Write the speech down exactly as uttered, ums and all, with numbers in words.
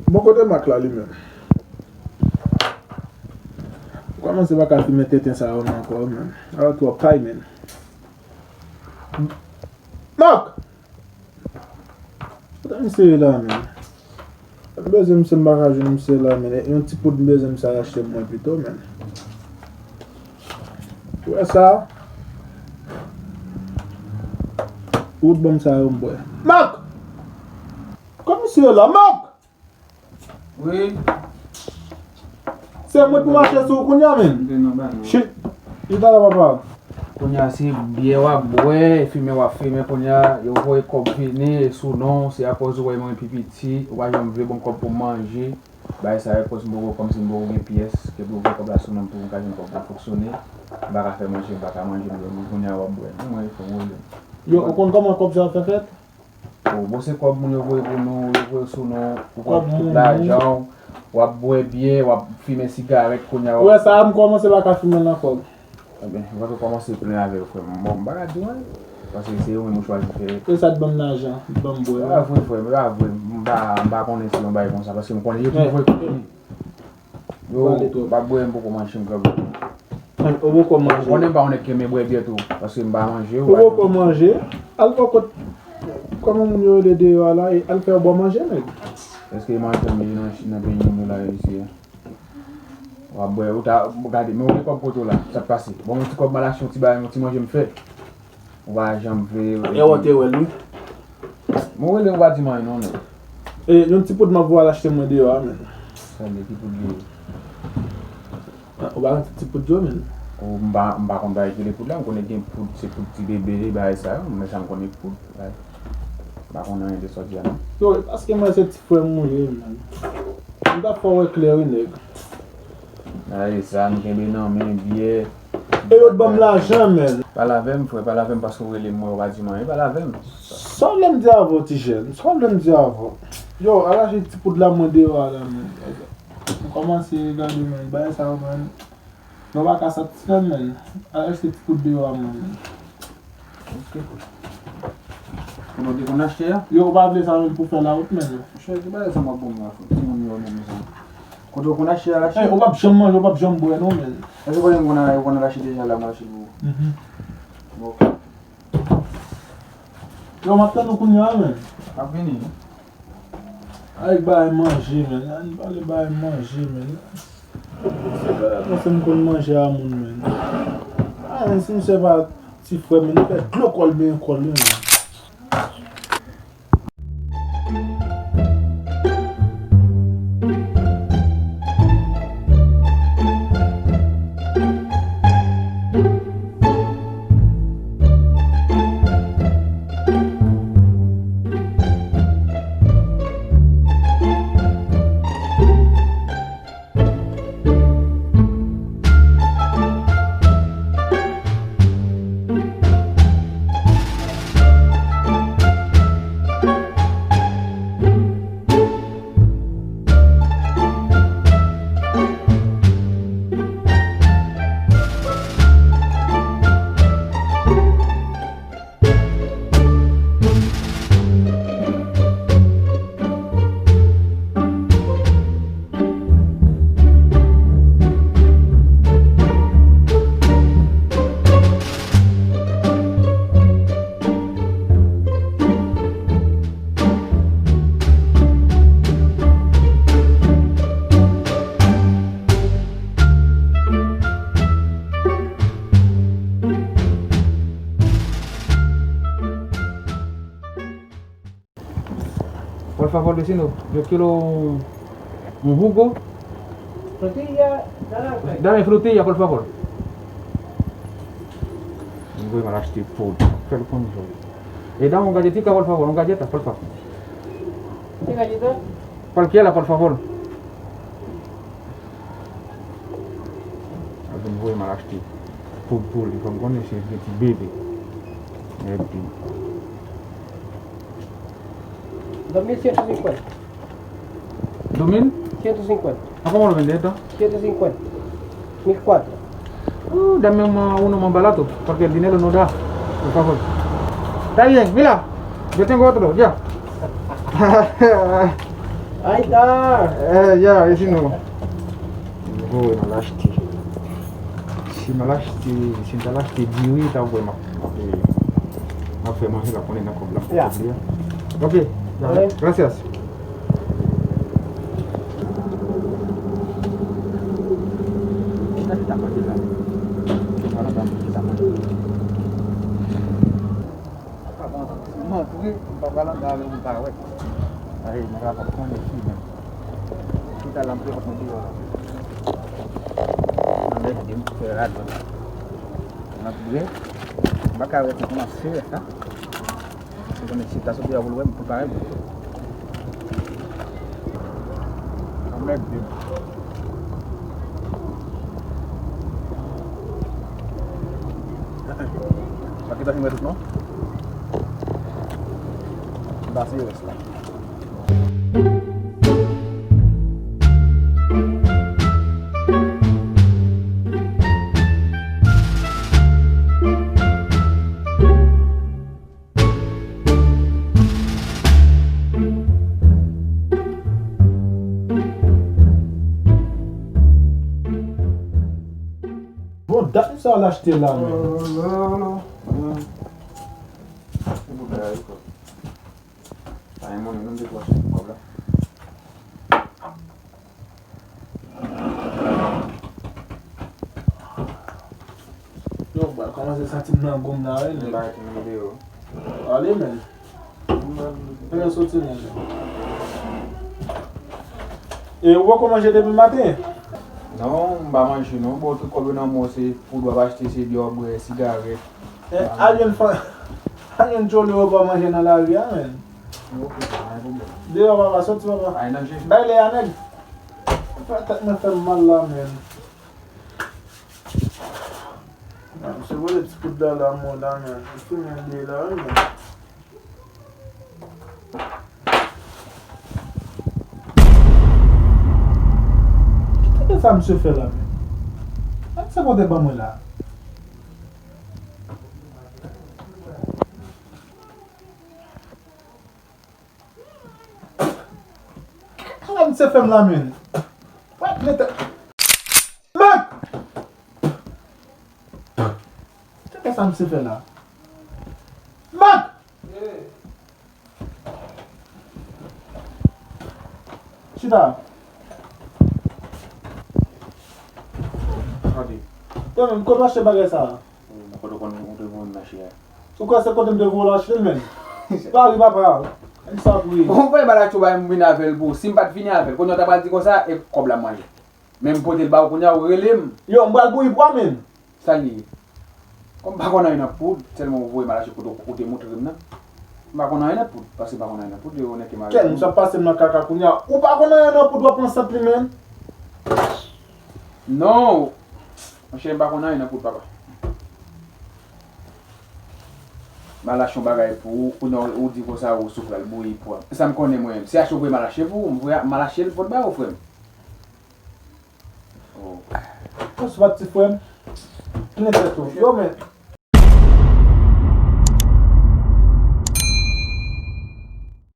Bon, kote Mak la, li menm? Ou kòmanse pa ka fimen tenten sa yo non ankò, menm. Ala twòp pay, menm. Mak! Kote misye ye la, menm? M bezwen misye, m pa ka jwenn misye la, menm. Yon ti poud m bezwen misye al achte pou mwen pito, menm. Ou wè sa? Ou t ban m sa yo m bwè. Mak! Kote misye ye la, Mak? Wi. Se mwen pou mache sou ou kounye a, menm. M te nan ba nou. Chit. Li ta la, papa. Kounye a se byè w ap bwè, fimen w ap fimen, kounye a yo voye kòb vini sou non w, se akòz ou wè mwen pi piti, ou pa janm vle ban m kòb pou m manje. Bagay sa yo, akòz m poko, kòmsi m poko gen pyès, ke pou voye kòb la sou non m pou m ka jwenn kòb pou fonksyone. M pa ka fè manje, m pa ka manje, m kounye a w ap bwè. Mwen, fò m rele. Yo, ou konn kòman kòb sa ap fè fèt? Ou bon, se kòb moun yo voye pou nou, yo voye sou nou, ou pran tout lajan w, w ap bwè byè, w ap fimen sigarèt, kounye a w ap... Ou wè sa, m kòmanse pa ka fimen l ankò. Ebyen, ou pa tou kòmanse plen avè yo, frè m. Bon, m pa ka di w anyen, paske se yo menm yo chwazi fè. E sa t ban m lajan, t ban m bwè. Se pa vre, frè m, se pa vre. M pa, m pa konnen si yon bagay konsa, paske m konnen yo tou voye kòb. Yo, m pa bwè, m poko manje, m kanpe. Ou poko manje. Ou konnen m pa yon nèg ki renmen bwè byè tou, paske m pa manje. Ou poko manje. Al fè kot, kòman moun yo rele deyò a la, e al fè yon bon manje, nèg. Èske manje m ye nan, nan peyi moun yo la, isi a? W ap bwè, ou ta, gade, men ou gen kòb kote w la, sa k pase? Bon, yon ti kòb m al achte yon ti bagay, yon ti manje m fè. Ou pa janm vle. E wè w te wè l, wi. Mwen rele ou pa di m anyen non, nèg. E, yon ti poud m ap voye al achte mwen deyò a, menm. Sa vle ki poud li ye? Ah, ou pa konn ti poud yo, menm. Ou, m pa, m pa konn bagay ki rele poud la, m konnen gen poud, se poud ti bebe, bagay sa yo, men sa m konnen poud, bagay. M pa konn anyen de sa w di a, non. Yo, paske mwen se ti frè m ou ye, menm. M t ap fè w wè klè, wi, nèg. Gade sa, m kenbe nan men, byè. E yo t ban m lajan, menm. Pale avè m, frè, pale avè m paske w rele m, mwen, ou pa di m anyen, pale avè m. Sa w vle m di avè w, ti jèn? Sa w vle m di avè w? Yo, al achte ti poud la mwen deyò a la, menm. M kòmanse gade, menm, bagay sa yo, menm. Non, pa ka satisfè m, menm. Al achte ti poud deyò a, menm. Ok. Kote w te konn achte a? Yo, ou pa vle sa menm pou fè lawout, menm. Monchè, ki bagay sa m ap ban w la, frè? Timoun yo menm sa. Kote w konn achte a, l achte? Ey, ou p ap janm manje, ou p ap janm bwè, non, menm. Èske w konnen m konn al, ou konn al achte deja la, m al achte pou ou? Mhm. Bon, ok. Yo, m ap tann ou kounye a, menm. M ap vini. Ay, bagay manje, menm. Ann pale bagay manje, menm. Se bagay konsa m konn manje a moun, menm. Ah, menm si misye pa ti frè m, li fè dlo kò l benyen kò l, wi, menm. Por favor, vecino, yo quiero un, un jugo. Frutilla, naranja. Dame frutilla, por favor. Voy a achetar pollo. Pero con pollo. Eh, dame una galletita, por favor, una galleta, por favor. ¿Qué galleta? Cualquiera, por favor. Al vin voye m al achte poud pou li, fò m konnen si l gen ti bebe. Epi. Dos mil ciento cincuenta. Dos mil? Ciento cincuenta. ¿A cómo lo vende esto? Ciento cincuenta. Mil cuatro. Uh, dame un, uno más barato, porque el dinero no da, por favor. Está bien, mira, yo tengo otro, ya. Ay, ta! Eh, ya, e si nou? Vo, m al achte. Si m al achte, si m t al achte diri, ta wè m ap, m ap, m ap fè manje la, konnen nan kòb la, m poko bliye. Ok, gracias. Chita, chita, manje la. Chita, chita, manje. M antre, m pa pral antre avè w, m pa wè. Ay, nèg la p ap konnen ki menm. Chita la, m te wè deyò la. Anmède m, fè rad mwen. M antre, m pa ka wè kòman se rès la. Ou konnen si ta soti a pou l wè m, pou l pa wè m. Anmède m. Pa kite anyen wè tout non. M pase rès la. Bon, dat sa w al achte la, men. Pa gen monnen non, m te tou achte pou kòb la. Yo, m pral kòmanse santi m nan gou m la, wi, nèg. M bay ti moun deyò. Ale, men. Fè yo soti, men. E ou poko manje depi maten? Non, m pa manje, non. Bon, tout kòb yo nan men w, se poud w ap achte, se byè w ap bwè, sigarèt. Eh, al jwenn fanm, al jwenn tchòlè w pa manje nan lari a, men. Ok, pa gen pwoblèm. Deyò, papa, soti, papa. Bay lè a, nèg. Fè tèt mwen fè m mal la, men. Nan, se vole ti poud la, la, mwen la, men. M foumen li la, wi, men. Gade sa misye fè la, men. Gade sa misye pote ban mwen la. Ala misye fè m la, men. Wè, mete. Mak! Gade sa misye fè la. Mak! Chita. Gade. Yo menm, kote w achte bagay sa a? Mwen kote w konn ou te voye m achte a. Ou kwè se kote m te voye w achte l menm? Pari papa. Sa pou ye. Bon, ou voye m al achte yon bagay m vin avè l pou ou. Si m pa t vini avè l, kounye a w ta pral di konsa, e kòb la m manje. Men m pote l ba ou kounye a, ou rele m. Yo, m pral bouyi pwa menm. Sa l ye? Kòm m pa konn anyen nan poud, sèlman ou voye m al achte kote ou te montre m nan. M pa konn anyen nan poud, paske m pa konn anyen nan poud, e onète m avè w. Kèl, misye ap pase m nan kaka kounye a. Ou pa konn anyen nan poud, w ap pran sant li menm? Non. Monchè, m pa konn anyen nan poud, papa. M al achte yon bagay pou ou, kounye a ou di konsa ou sou pral bouyi pwa. Sa m konnen mwen menm. Se achte ou voye m al achte pou ou, m voye m al achte l pou l ba ou, frè m. Oh. Ou se pa ti frè m. Tounen tèt ou. Yo, men.